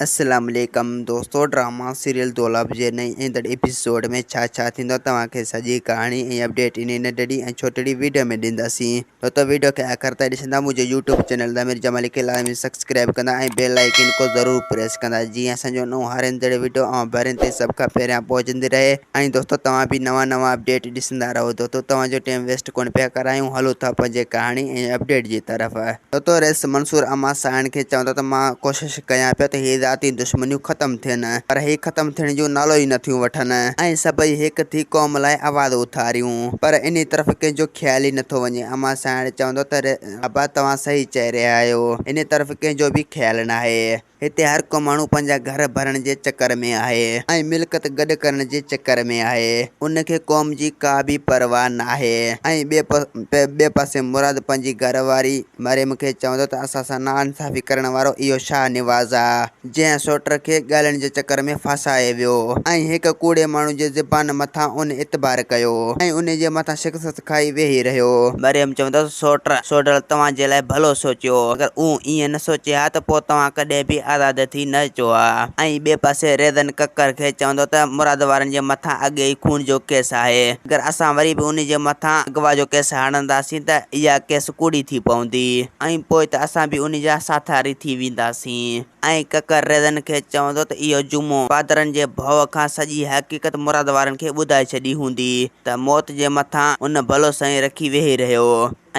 السلام عليڪم دوستو ڊراما سيريل دولاب جي نئين ايندڙ ايپيسوڊ ۾ ڇا ڇا ٿيندو توهان کي سڄي ڪهاڻي ۽ اپڊيٽ انهي ننڍڙي ۽ ڇوٽڙي ويڊيو ۾ ڏينداسين دوستو ويڊيو کي آخر تائين ڏسندا منهنجو يوٽيوب چينل ضمير جمالي کي لازمي سبسڪرائب ڪندا ۽ بيل آئيڪن کو ضرور پريس ڪندا جيئن اسان جو نئون هر ايندڙ ويڊيو اوهان ڀرين تائين سڀ کان پهريان پهچندي رهي ۽ دوستو توهان به نوان نوان اپڊيٽ ڏسندا رهو دوستو توهان جو ٽيم ويسٽ ڪونه پيا ڪرايون هلو ٿا پنهنجي ڪهاڻي ۽ اپڊيٽ جي طرف. دوستو رئيس منصور امان سائڻ کي چوندو ته مان ڪوشش ڪيان پيو ته هي ذاتي دشمنيون ختم ٿين پر هي ختم ٿيڻ جو نالو ئي نٿيون وٺن ۽ سڀئي هڪ ٿي قوم لاء آواز اٿاريون پر انهي طرف ڪنهن جو خيال ئي نٿو وڃي امان سائڻ چوندو ته ابا توهان صحيح چئي رهيا آهيو انهي طرف ڪنهن جو به خيال ناهي. هتي هر ڪو ماڻهو پنهنجا گهر ڀرڻ جي چڪر ۾ آهي ۽ ملڪيت گڏ ڪرڻ جي چڪر ۾ آهي. ان کي قوم جي ڪا به پرواهه ناهي ۽ ٻئي پاسي مراد پنهنجي گهر واري مريم کي چوندو ته اسان سان ناانصافي ڪرڻ وارو اهو شاهه نواز آ جنهن سوٽ کي ڳالهين جي چڪر ۾ ڦاسائي ويو ۽ هڪ ڪوڙي ماڻهو جي زبان مٿان ان اعتبار ڪيو ۽ ان جي مٿان شڪست کائي ويهي رهيو. مريم چوندس، سوٽ، سوڍل توهان جي لاء ڀلو سوچيو. اگر اهو ائين نه سوچي ها ته پوء توهان ڪڏهن به آزاد ٿي نه اچو ها. ۽ ٻئي پاسي ريزن ڪڪر کي چوندو ته مراد وارن جي مٿان اڳي ئي خون جو ڪيس آهي. اگر اسان وري به انهي جي مٿان اغوا جو ڪيس هڻنداسين ته اها ڪيس ڪوڙي ٿي پوندي ۽ پوء ته اسان به انهي جا ساٿاري ٿي وينداسين. ۽ ڪڪر ريزن کي چوندو ته اهو جمعو پادرن جي ڀؤ کان سڄي حقيقت مراد وارن کي ٻڌائي ڇڏي هوندي ته موت جي مٿان ان ڀلو سائين رکي ويهي رهيو.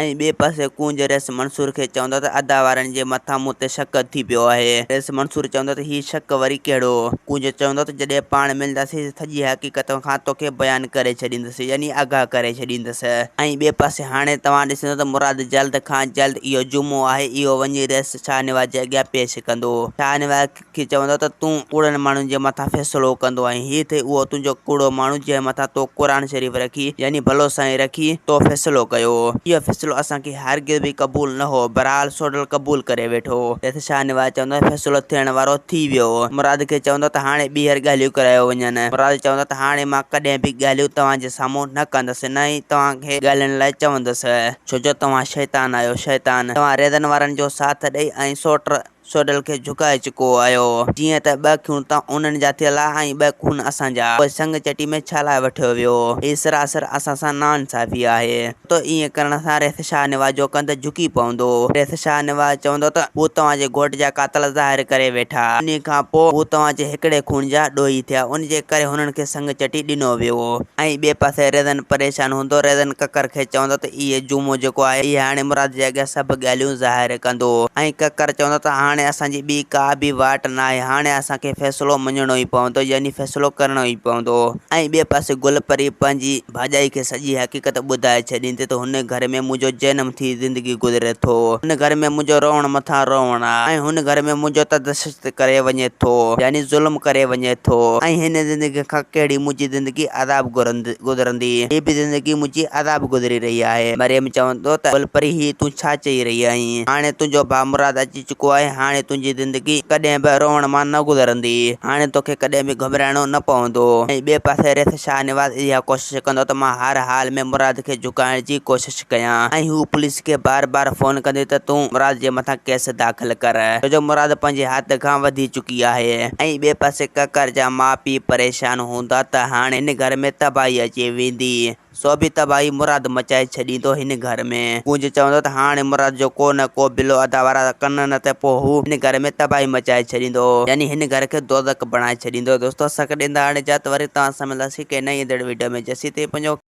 ۽ ٻئي پاسي ڪونج رئيس منصور کي چوندو ته ادا وارن جي مٿان مون تي شڪ ٿي پيو آهي. رئيس منصور چوندو ته هي شڪ وري ڪهڙو؟ ڪونج چوندو ته جڏهن پاڻ ملنداسين ته سڄي حقيقت کان توکي بيان ڪري ڇڏيندس يعني آگاهه ڪري ڇڏيندس. ۽ ٻئي پاسي هاڻي توهان ڏسندو ته مراد جلد کان جلد اهو جمعو آهي اهو وڃي رئيس شاهنواز جي اڳيان پيش ڪندو. شاهنواز کي چوندو ته تون ڪوڙن ماڻهن جي مٿان فيصلو ڪندو آهين. هي اٿئي اهو تنهنجو ڪوڙو ماڻهو جنهن مٿان تو قرآن شريف رکي يعني ڀلو سائين رکي تو فيصلو ڪيو. اهو فيصلو اسان کي هرگز به قبول نه هو. بهرحال سوڍل قبول ڪري ويٺو. تيس شاهنواز چوندو ته فيصلو ٿيڻ وارو ٿي ويو. مراد کي چوندو ته هاڻي ٻيهر ڳالهيون ڪرايو وڃن. مراد چوندو ته هاڻي مان ڪڏهن به ڳالهيون توهان جي سامهون نه ڪندس نه ئي توهان کي ڳالهين لاء چوندس. ڇو جو توهان شيطان آهيو، شيطان! توهان ريزن وارن جو ساٿ ڏئي ۽ سوٽ سوڍل کي جهڪائي چڪو آهيو. جيئن ته ٻه اکيون ته انهن جا ٿيل ها ۽ ٻه خون اسان جا. پوء سڱ چٽي ۾ ڇا لاء وٺيو ويو؟ هي سراسر اسان سان ناانصافي آهي. ته ائين ڪرڻ سان ريس شاهنواز جو ڪنڌ جهڪي پوندو. ريس شاهنواز چوندو ته هو توهان جي گهوٽ جا قاتل ظاهر ڪري ويٺا. انهي کان پوء هو توهان جي هڪڙي خون جا ڏوهي ٿيا. ان جي ڪري هنن کي سڱ چٽي ڏنو ويو. ۽ ٻئي پاسي ريزن پريشان هوندو. ريزن ڪڪر کي چوندو ته اهي جمعو جيڪو آهي، اهي هاڻي مراد جي اڳيان سڀ ڳالهيون ظاهر ڪندو. ۽ ڪڪر چوندو ته هاڻي اسان جي ٻي ڪا به واٽ ناهي، هاڻي اسان کي فيصلو مڃڻو ئي پوندو، يعني فيصلو ڪرڻو ئي پوندو. ۽ ٻئي پاسي گل پري پنهنجي ڀاڄائي کي سڄي حقيقت ٻڌائي ڇڏيندي ته هن گهر ۾ منهنجو جنم ٿي زندگي گذري ٿو، هن گهر ۾ منهنجو روئڻ مٿان روئڻ آ ۽ هن گهر ۾ منهنجو تشدد ڪري وڃي ٿو، يعني ظلم ڪري وڃي ٿو ۽ هن زندگي کان ڪهڙي منهنجي زندگي عذاب گذرندي. هي به زندگي منهنجي عذاب گذري رهي آهي. مريم چوندو ته گل پري هي تون ڇا چئي رهي آهين؟ هاڻي تنهنجو ڀاء مراد اچي چڪو آهي، هاڻي تنهنجي زندگي ڪڏهن به روئڻ مان نه گذرندي. هاڻي توکي ڪڏهن به گهٻرائڻو نه پوندو. ۽ ٻئي پاسي ريس شاهنواز اها ڪوشش ڪندو ته مان هر حال ۾ مراد کي جهڪائڻ جي ڪوشش ڪيان ۽ هو پوليس کي بار بار فون ڪندي ته تون مراد جي مٿان ڪيس داخل ڪر ڇو جو مراد پنهنجي حد کان وڌي چڪي آهي ۽ ٻئي پاسي ڪڪر جا ماء پيء پريشان هوندا ته هاڻي هن گهر ۾ تباهي اچي ويندي سو به تباهي مراد مچائي ڇڏيندو هن گهر ۾. ڪونج چوندو ته هاڻي مراد جو ڪو نه ڪو بلو ادا وارا ڪن نه ته پوء هو هن گهر ۾ تباهي مچائي ڇڏيندو يعني هن گهر کي دوزخ بڻائي ڇڏيندو دوستو اسان کي ڏيندا هاڻي اجازت وري توهان سان ملنداسين ڪنهن نئين ايندڙ وڊيو ۾ جيسين تائين پنهنجو.